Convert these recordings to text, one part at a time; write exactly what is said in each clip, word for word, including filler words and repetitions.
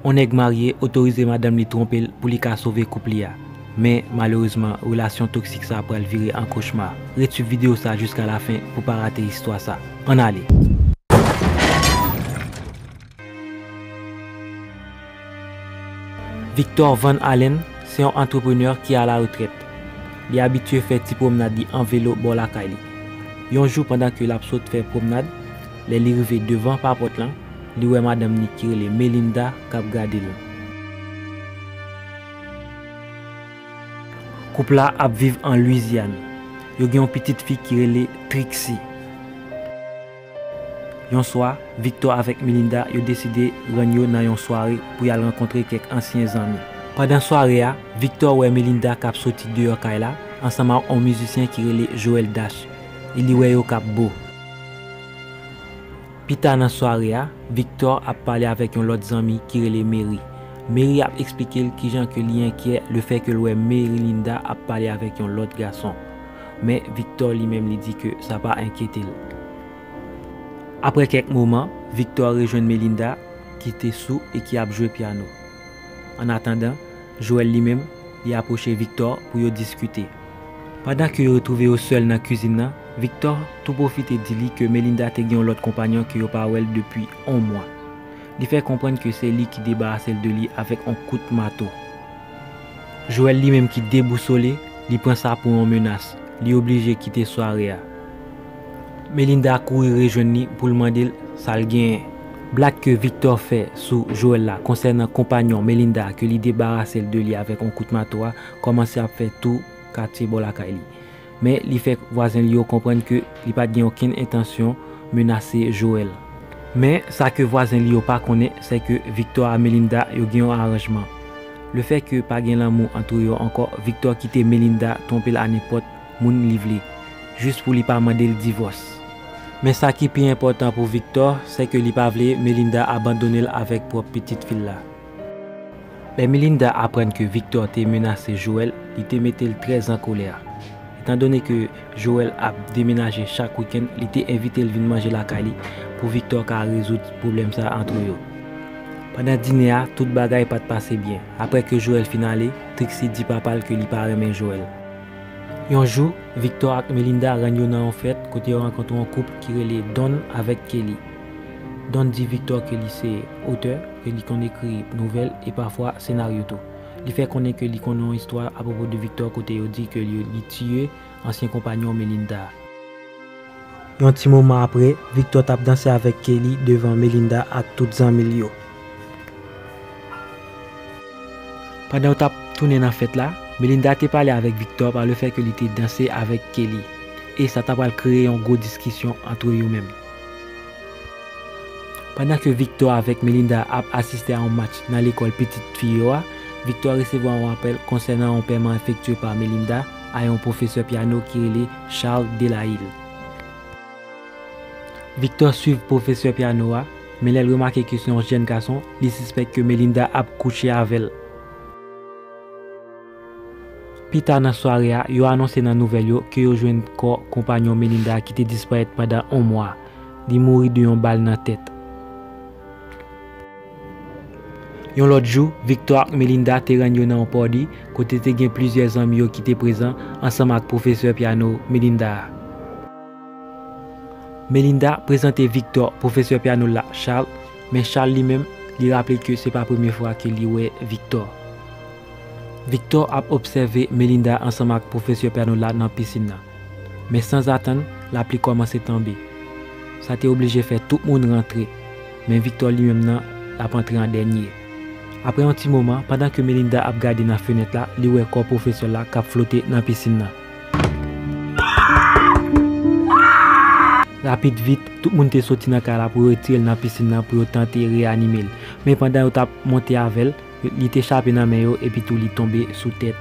Yon nèg marye otorize madanm li twonpe l pou li ka sove koup li a. Men, malerezman, relasyon toksik sa pral vire an kochma. Ret swiv videyo sa jiska lafen pou pa rate istwa sa. Ann ale! Victor Van Allen se yon antreprenè ki alaretrèt. Li abitye fè ti pwomnad li an velo bò lakay li. Yon jou, pandan ke l ap sot fè pwomnad, lè li rive devan pa pòt lan, li wè madanm li ki rele Melinda k ap gade l. Koup la ap viv an Lwizyàn. Yo gen yon pitit fi ki rele Trixie. Yon swa, Victor avèk Melinda yo deside rann yo nan yon sware pou y al rankontre kèk ansyen zanmi. Pandan sware a, Victor wè Melinda k ap soti deyò kay la ansanm ak yon mizisyen ki rele Joel Dash, e li wè yo k ap bo. Pita nan sware a, Victor ap pale avèk yon lòt zanmi ki rele Mary. Mary ap eksplike l kijan ke li enkyè lefètke l wè Melinda ap pale avèk yon lòt gason. Men Victor li menm li di ke sa pa enkyete l. Apre kèk moman, Victor rejwenn Melinda ki te sou e ki ap jwe pyano. Annatandan, Joel li menm, li apwoche Victor pou yo diskite. Pandan ke yo retwouve yo sèl nan kizin nan, Victor tou pwofite di li ke Melinda te gen yon lòt konpanyon ke yo pa wè l depi yon mwa. Li fè konprann ke se li ki debarase l de li avèk yon kout mato. Joel li menm ki debousole, li pran sa pou yon menas. Li oblije kite sware a. Melinda kouri rejwenn li pou l mande l sa l genyen. Blag ke Victor fè sou Joel la konsènan konpanyon Melinda ke li debarase l de li avèk yon kout mato a kòmanse ap fè tou katye bò lakay li. Men li fè vwazen li yo konprann ke li pa t gen okenn entansyon menase Joel. Men sa ke vwazen li yo pa konnen, se ke Victor ak Melinda yo gen yon aranjman. Lefètke pa gen lanmou ant yo ankò, Victor kite Melinda twonpe l a nenpòt moun li vle, jis pou li pa mande l divòs. Men sa ki pi enpòtan pou Victor, se ke li pa vle Melinda abandone l avèk pwòp pitit fi l la. Lè Melinda aprann ke Victor te menase Joel, li te mete l trè an kolè. Etandone ke Joel ap demenaje chak wikenn, li te envite l vin manje lakay li pou Victor ka rezoud pwoblèm sa ant yo. Pandan dine a, tout bagay pa t pase byen. Apre ke Joel fin ale, Trixie di papa l ke li pa renmen Joel. Yon jou, Victor ak Melinda rann yo nan yon fèt kote yo rankontre yon koup ki rele Don avèk Kelly. Don di Victor ke li se otè, ke li konn ekri nouvèl e pafwa senaryo tou. Li fè konnen ke li konn yon istwa apwopo de Victor kote yo di ke li, li tiye ansyen konpanyon Melinda a. Yon ti moman apre, Victor t ap danse avèk Kelly devan Melinda ak tout zanmi l yo. Pandan yo t ap tounen nan fèt la, Melinda te pale avèk Victor pa lefètke li te danse avèk Kelly, e sa ta pral kreye yon gwo diskisyon ant yo menm. Pandan ke Victor avèk Melinda ap asiste a yon match nan lekòl pitit fi yo a, Victor resevwa yon apèl konsènan yon pèman efektye pa Melinda a yon pwofesè pyano ki rele Charles Delaille. Victor swiv pwofesè pyano a, men lè l remake ke se yon jèn gason, li sispèk ke Melinda ap kouche avè l. Pita nan sware a, yo anonse nan nouvèl yo ke yo jwenn kò konpanyon Melinda ki te disparèt pandan yon mwa. Li mouri de yon bal nan tèt. Yon lòt jou, Victor ak Melinda te rann yo nan yon party kote te gen plizyè zanmi yo ki te prezan ansanm ak pwofesè pyano Melinda a. Melinda prezante Victor pwofesè pyano la, Charles, men Charles li menm, li raple ke se pa premye fwa ke li wè Victor. Victor ap obsève Melinda ansanm ak pwofesè pyano la nan pisin nan. Men sanzatann, lapli kòmanse tonbe. Sa te oblije fè tout moun rantre. Men Victor li menm nan, l ap antre an dènye. Apre yon ti moman, pandan ke Melinda ap gade nan fenèt la, li wè kò pwofesè la k ap flote nan pisin nan. Rapid vit, tout moun te soti nan kay la pou yo retire l nan pisin nan pou yo tante reyanime l. Men pandan yo t ap monte avè l, li te chape nan men yo epi tou li tonbe sou tèt.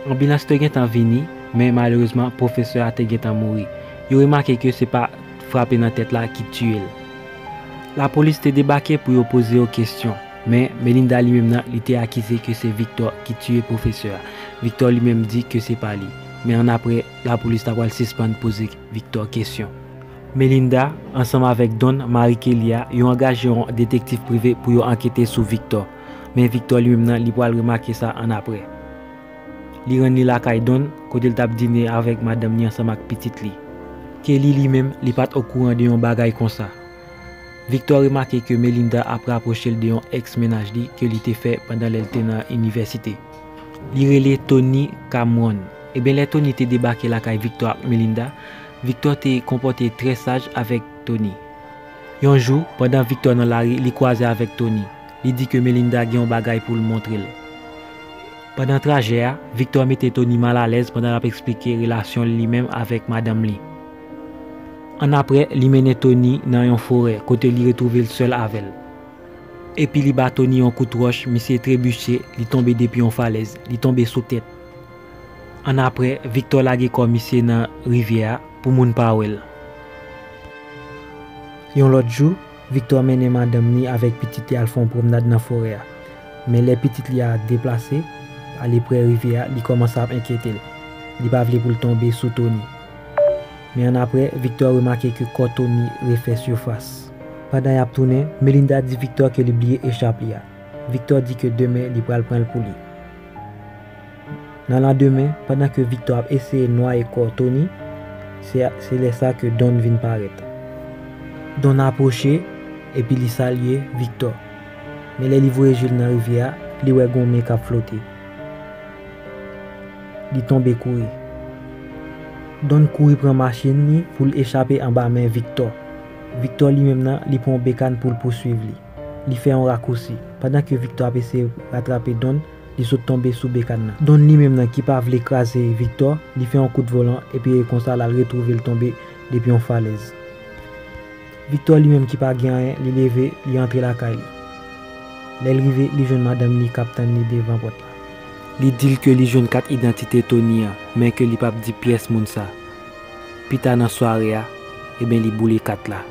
Anbilans te gentan vini, men malerezman, pwofesè a te gentan mouri. Yo remake ke se pa frape nan tèt la ki tiye l. Lapolis te debake pou yo poze yo kesyon, men Melinda li menm nan, li te akize ke se Victor ki tiye pwofesè a. Victor li menm di ke se pa li. Men annapre, lapolis ta pral sispann poze Victor kesyon. Melinda, ansanm avèk Don, mari Kelly a, yo angaje yon detektif prive pou yo ankete sou Victor. Men Victor li menm nan, li pral remake sa annapre. Li rann li lakay Don, kote l t ap dine avèk madanm li ansanm ak pitit li. Kelly li menm, li pa t okouran de yon bagay konsa. Victor remake ke Melinda ap rapwoche l de yon èks mennaj li ke li te fè pandan lè l te nan inivèsite. Li rele Tony Cameron. Ebyen, lè Tony te debake lakay Victor ak Melinda, Victor te konpòte trè saj avèk Tony. Yon jou, pandan Victor nan lari, li kwaze avèk Tony. Li di ke Melinda gen yon bagay pou l montre l. Pandan trajè a, Victor mete Tony malalèz pandan l ap eksplike relasyon li menm avèk madanm li. Annapre, li mennen Tony nan yon forè kote li retwouve l sèl avè l. Epi li ba Tony yon kout wòch, misye trebiche, li tonbe depi yon falèz, li tonbe sou tèt. Annapre, Victor lage kò misye nan rivyè a pou moun pa wè l. Yon lòt jou, Victor mennen madanm li avèk pitit li al fè yon pwomnad nan forè a. Men lè pitit li a deplase, ale prè rivyè a, li kòmanse ap enkyete l. Li pa vle pou l tonbe sou Tony. Men annapre, Victor remake ke kò Tony refè sifas. Pandan y ap tounen, Melinda di Victor ke li bliye echap li a. Victor di ke demen li pral pran l pou li. Nan landemen, pandan ke Victor ap eseye nwaye kò Tony, se, se lè sa ke Don vin parèt. Don apwoche, epi li salye Victor. Men lè li voye je l nan rivyè a, li wè gon men k ap flote. Li tonbe kouri. Don kouri pran machin li pou l echape anba men Victor. Victor li menm nan, li pran yon bekàn pou l pouswiv li. Li fè yon rakousi. Pandan ke Victor ap eseye ratrape Don, li sot tonbe sou bekàn nan. Don li menm nan ki pa vle kraze Victor, li fè yon kout volan epi e konsa l al retwouve l tonbe depi yon falèz. Victor li menm ki pa gen anyen, li leve, li antre lakay li. Lè l rive, li jwenn madanm li k ap tann li devan pòt la. Li di l ke li jwenn kat idantite Tony an, men ke li p ap di pyès moun sa. Pita nan sware a, ebyen li boule kat la.